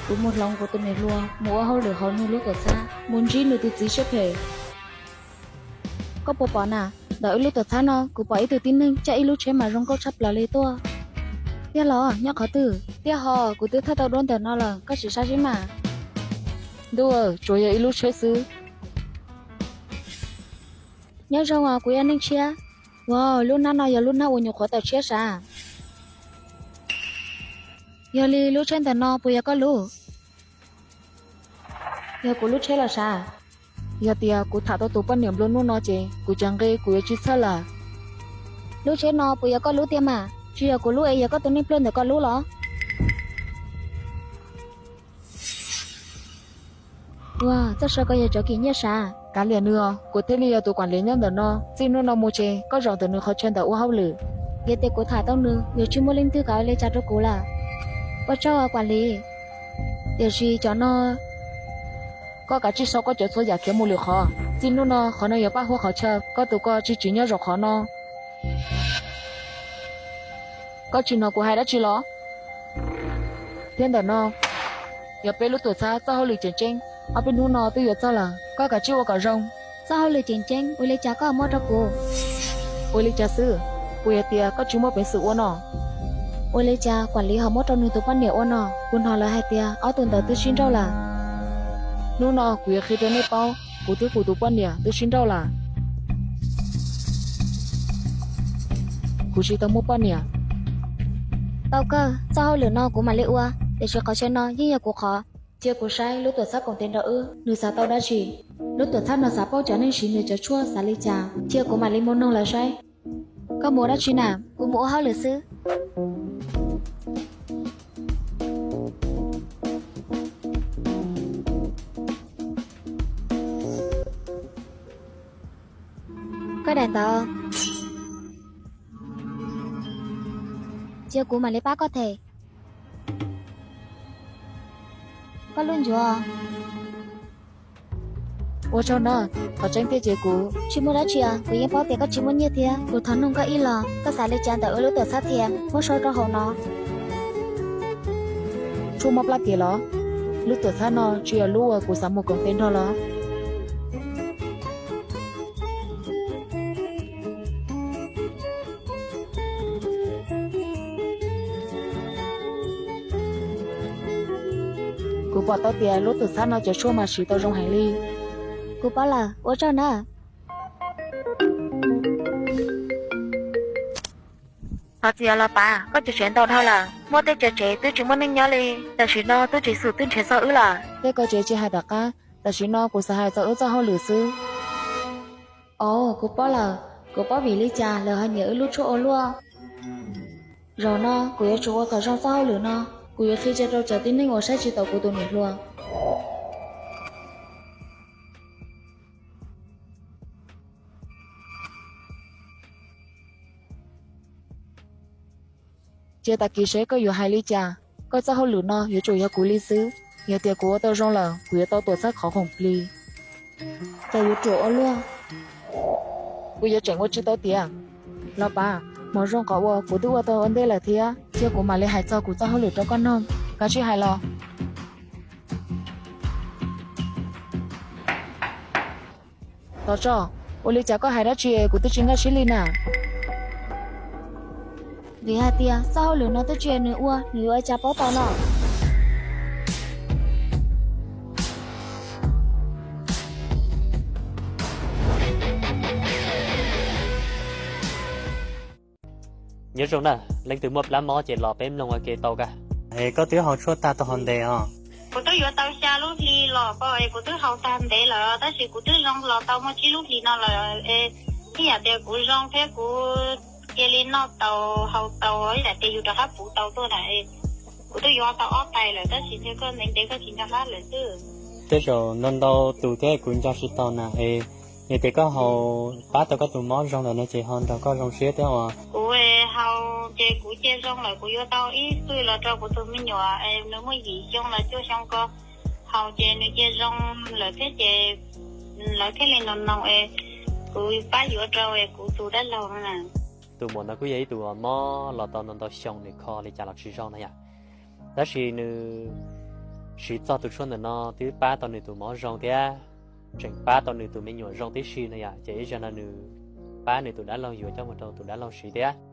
Kuv mus hloov kuv tus niam hluas mus ua hauj lwm hauv nws lub tuam txhab, mus ntsib nws tus txiv siab phem. Koj puas pom na, ntawm wb lub tuam txhab no kuv pom ib tug tib neeg caij ib lub tsheb mas zoo nkauj tshaj plaws li tuaj. Tiag los? Nyob qhov twg? Tiag hos, kuv twb thawj tau duab ntawm no lawm, koj tsis saib seb mas. Ntuj, tsuas yog ib lub tsheb xwb. Nyob zoo os kuv yog neeg tshiab. Wow, lub hnab no yog lub hnab uas nyuam qhuav tawm tshiab sav. Yog li lub tsheb ntawm no puas yog koj lub? Yog kuv lub tsheb los sav. Yog tias kuv tham tau tus poj niam nplua nuj no ces kuv cov nqi kuv yuav tsis txhawj lawm. Lub tsheb no puas yog koj lub tiag mas? Tsis yog kuv lub es yog koj tus neeg pluag ntawm koj lub los? Ua, txoj saw ko yog cov kim nyiaj sav. Kav liam nws os, kuv thiaj li yog tus kuam liv nyob ntawm no. Txij hnub no mus ces koj zaum ntawm nws qhov chaw ntawm ua hauj lwm. Yog tias kuv tham tau nws, yuav tsis muaj leej twg kam ua li cas rau kuv lawm. Ua tsaug kuam liv. Tiam sis cov no, koj kav tsij sau koj cov txhua yam khiav mus lwm qhov. Txij hnub no qhov no yog pab huab qhov chaw, koj tus ko tsis tsim nyob zaum qhov no. Koj tsis hnov kuv hais dab tsi los? Thiab ntawm no yog peb lub tuam txhab txoj hauj lwm tseem ceeb, ob peb hnub no twb yuav txog lawm, koj kav tsij ua kom zoo. Txoj hauj lwm tseem ceeb ua li cas koj muab rau kuv? Ua li cas xwb? Puas yog tias koj tsis muaj peev xwm ua no? Ua li cas kuam liv ho muab rau nws tus poj niam ua no? Kuv hnov lawv hais tias ob tug ntawd twb sib nrauj lawm. Hnub no kuv yuav qhia rau nej paub, kuv thiab kuv tus poj niam twb sib nrauj lawm. Kuv tsis tau muaj poj niam. Tau kawg, txoj hauj lwm no kuv mam li ua, tiam sis qhov chaw no yeej yog kuv qhov. Cia kuv saib lub tuam txhab koom tes nrog wb nws xav tau dab tsi. Lub tuam txhab no xav paub cov neeg siv nws cov tshuaj xav li cas, cia kuv mam li mus noog lawv saib. Koj mus ua dab tsi na? Kuv mus ua hauj lwm xwb. Koj daim ntawv. Cia kuv mam li pab koj them. Koj lub ncuav. Ua tsaug na, qhov tseeb tiag ces kuv tsis muaj dab tsi os, kuv yeej paub tias koj tsis muaj nyiaj thiab. Kuv thov noog koj ib los, koj xav li cas ntawm wb lub tuam txhab thiab? Muab sau rau hauv no. Tshuaj mob plab kev los? Lub tuam txhab no tsis yog lub uas kuv xav mus koom tes nrog los. Kuv pom tau tias lub tuam txhab no cov tshuaj mas siv tau zoo heev li. Kuv paub lawm, ua tsaug na. Thov txim os los pav, koj cov tsev ntau dhau lawm, muaj tej cov tsev twb tsis muaj neeg nyob li. Tam sim no tub ceev xwm twb nrhiav txog wb lawm. Tej ko ces tsis hais tom qab, tam sim no kuv xav hais txog wb txoj hauj lwm xwb. Os, kuv paub lawm, kuv paub vim li cas lawv ho nyiam wb lub tshuaj ua luaj. Zaum no kuv yuav tsum ua kom zoo txoj hauj lwm no, kuv yuav qhia cia rau cov tib neeg uas saib tsis taus kuv tus niam hluas. Cia tag kis seb koj yuav hais li cas, koj txoj hauj lwm no yuav tsum yog kuv li xwb. Yog tias kuv ua tau zoo lawm, kuv yuav tau tuam txhab qhov khoom plig. Ces yuav tsum ua luaj. Kuv yuav tseem ua tsis tau tiag. Los pav, hmo zoo qhov uas kuv twb ua tau ua ntej lawm thiab, cia kuv mam li hais txog kuv txoj hauj lwm rau koj noog. Kav tsij hais los. Tos tso, ua li cas koj hais dab tsi kuv twb tsis nkag siab li na? Vim hais tias txoj hauj lwm no twb tsis yog nws ua, nws yuav ua cas paub tau no? Nyob zoo na, leej twg muaj plab mob ces los peb mloog ua ke tau kawg. Es koj twb haus tshuaj tag tau hov ntev os? Kuv twb yuav tau xya lub hli los ko es kuv twb haus tag ntev lawm, tab sis kuv twb zoo los tau muaj tsib lub hlis no lawm es, ib yam tias kuv zoo thiab kuv cia li noj tau haus tau, ib yam tias yus rov qab puv tau tuaj na. Kuv twb yuav tau ob tais lawm, tab sis ntshe koj ntev ntev koj tsis nco qab lawm xwb. Tej zaum ntau ntau tus thiab kuv nco tsis tau na es, yog tias koj haus pab tau koj tus mob zoo lawm no ces ho nrog koj zoo siab thiab os. Kuv haus ces kuv cia zoo lawm, kuv yuav tau ib xwb los rau kuv tus me nyuam es nws muaj yim xyoo los cuaj xyoo ko, haus ces nws cia zoo lawm thiab ces lawv thiaj li noog noog es kuv pab yuav rau es kuv tus dab laug no na. Tus muam ntawd kuj yog ib tug mob los tau ntau ntau xyoo, nws kho li cas los tsis zoo na yom. Tab sis nws siv txog tus tshuaj ntawm no twb pab tau nws tus mob zoo thiab tseem pab tau nws tus me nyuam zoo tib si no yom, ces ib zaug no nws pab nws tus dab laug yuav coj mus rau tus dab laug siv thiab.